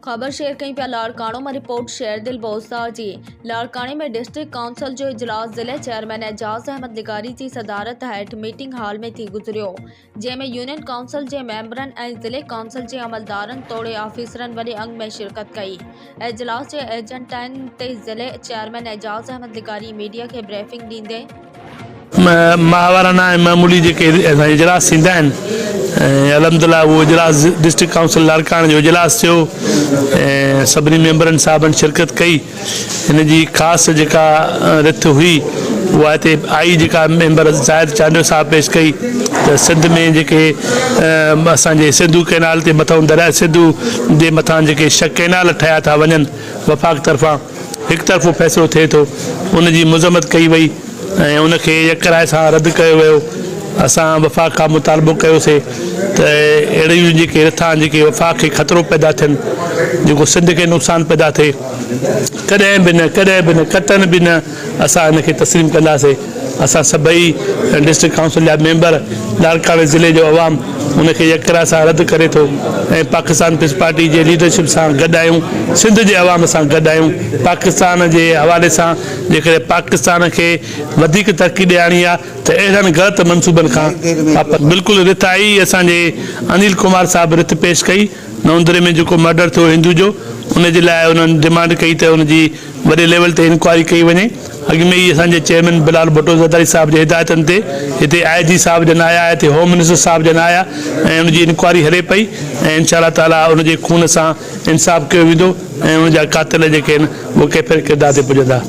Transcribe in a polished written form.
خبر شيئر ڪيون پيا لاڙڪاڻو مان رپورٽ شيردل بوزدار جي لاڙڪاڻي ۾ ڊسٽرڪٽ ڪائونسل جو اجلاس ضلعي چيئرمين اعجاز احمد لغاري جي صدارت هيٺ ميٽنگ هال ۾ ٿي گذريو جنهن ۾ يونين ڪائونسل جي ميمبرن ۽ ضلعي ڪائونسل جي عملدارن توڙي آفيسرن وڏي انگ ۾ شرڪت ڪئي اجلاس جي ايجنڊائن تي ضلعي چيئرمين اعجاز احمد لغاري ميڊيا کي بريفنگ ڏيندي ماهوارانه ۽ معمولي جيڪي اسان جا اجلاس ٿيندا آهن ۽ الحمد لله اهو اجلاس ڊسٽرڪٽ ڪائونسل لاڙڪاڻي جو اجلاس ٿيو ۽ سڀني ميمبرن صاحبن شرڪت ڪئي هن جي خاص جيڪا رٿ هئي اها هتي آئي جيڪا ميمبر زاهد چانڊيو صاحب پيش ڪئي ته سنڌ ۾ جيڪي اسان جي سنڌو ڪئنال تي مٿان درياء سنڌو جي مٿان جيڪي شڪ ڪئنال ٺهيا ٿا وڃن وفاق طرفان هڪ طرفو فيصلو ٿئي ٿو ان جي مذمت ڪئي وئي ۽ ان کي يڪ راء سان رد ڪيو ويو. اسان وفاق کان مطالبو ڪيوسي ته اهڙيون جيڪي رٿا جيڪي وفاق کي خطرو پيدا ٿين جيڪو سنڌ کي نقصان پيدا ٿئي ڪڏهن به نه ڪڏهن به نه قطعن به نه اسان ان کي تسليم ڪنداسي. اسان سڀئي ڊسٽرڪٽ ڪائونسل جا ميمبر لاڙڪاڻي ضلعي جو عوام ان کي يڪ راء سان رد ڪري ٿو ۽ پاڪستان پيپلز پارٽي جي ليڊرشپ سان گڏ آهيون سنڌ جي عوام سان گڏ آهيون پاڪستان جي حوالي سان جيڪڏهن پاڪستان کي وڌيڪ ترقي ڏيارڻي آهي ته اهڙن غلط منصوبن کان بلڪل رٿ آئي اسان جي انيل ڪمار صاحب رٿ پيش ڪئي نوندري ۾ جيڪو مرڊر ٿيو هندو جو ان جي لاء انهن ڊمانڊ ڪئي ته ان جي وڏي ليول تي انڪوائري ڪئي وڃي اڳ ۾ ئي اسان جي چيئرمين بلال ڀٽو زرداري صاحب جي هدايتن تي هتي آء جي صاحب جن آيا هتي هوم منسٽر صاحب جن آيا ۽ ان جي انڪوائري هلي پئي ۽ انشاء الله تعالي ان جي خون سان انصاف ڪيو ويندو ۽ ان جا قاتل جيڪي آهن اهي ڪيفر ڪردار تي پڄندا.